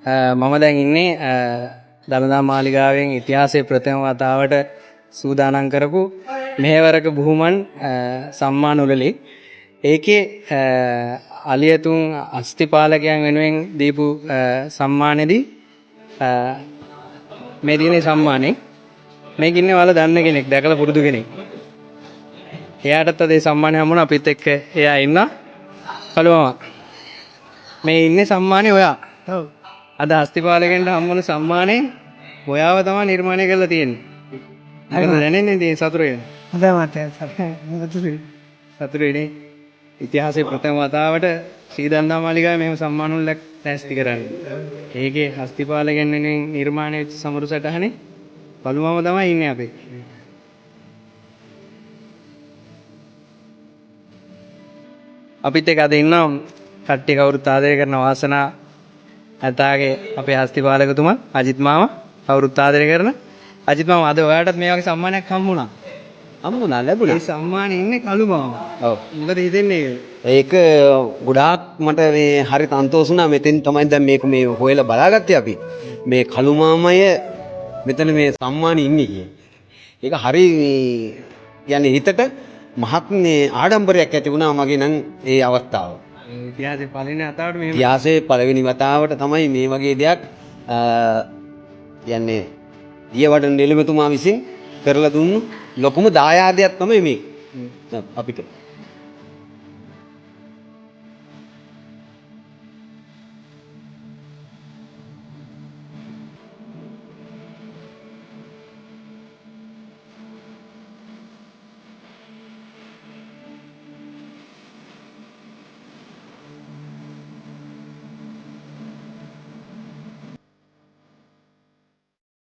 මම දැන් ඉන්නේ දළදා මාලිගාවෙන් ඉතිහාසයේ ප්‍රථම වතාවට සූදානම් කරපු මෙහෙවරක බුහුමන් සම්මාන උළෙලේ. ඒකේ අලියතුන් අස්තිපාලකයන් වෙනුවෙන් දීපු සම්මානෙදී මේ තියෙන සම්මානේ. මේක ඉන්නේ ඔයාලා දන්න කෙනෙක්, දැකලා පුරුදු කෙනෙක්. එයාටත් අද ඒ සම්මානය හම්බුණා. අපිත් එක්ක එයා ඉන්නවා. කළු මාමා. මේ ඉන්නේ සම්මානේ ඔයා. ඔව්. අද හස්තිපාලකයන්ට හම්බුණු සම්මානේ ඔයාව තමයි නිර්මාණය කරලා තියෙන්නේ. මොකද දැනෙන්නේ ඉතින් සතුටු වෙන? හොඳයි මහත්තයා, සතුටුයි. සතුටුයි නේ. ඉතිහාසයේ ප්‍රථම වතාවට ශ්‍රී දළදා මාලිගාවේ මෙහෙම සම්මාන උළෙලක් ලෑස්ති කරන්නේ. ඒකේ හස්තිපාලකයන් වෙනුවෙන් නිර්මාණය වෙච්ච සමරු සටහනේ බලු මාමා තමයි ඉන්නේ අපේ. අපිත් එක්ක අද ඉන්නවා කට්ටිය කවුරුත් ආදරය කරන වාසනා ඇතාගේ අපේ හස්තිපාලකතුමා අජිත් මාමා, කවුරුත් ආදරය කරන අජිත් මාමා. අද ඔයාටත් මේ වගේ සම්මානයක් හම්බුණා. හම්බුණා, ලැබුණා. ඒ සම්මානෙ ඉන්නේ කළු මාමා. ඔව්. මොකද හිතෙන්නේ ඒක? ඒක ගොඩාක් මට මේ හරි සන්තෝෂ වුණා. මෙතෙන් තමයි දැන් මේක මේ හොයලා බලාගත්තේ අපි. මේ කළු මාමය මෙතන මේ සම්මානෙ ඉන්නේ කියේ. ඒක හරි මේ කියන්නේ හිතට මහත් මේ ආඩම්බරයක් ඇති වුණා මගේ නම් ඒ අවස්ථාව. ඉතිහාසයේ පළවෙනි වතාවට මෙහෙම ඉතිහාසයේ පළවෙනි වතාවට තමයි මේ වගේ දෙයක් කියන්නේ දියවඩන නිලමේතුමා විසින් කරලා දුන්නු ලොකුම දායාදයක් තමයි මේ අපිට.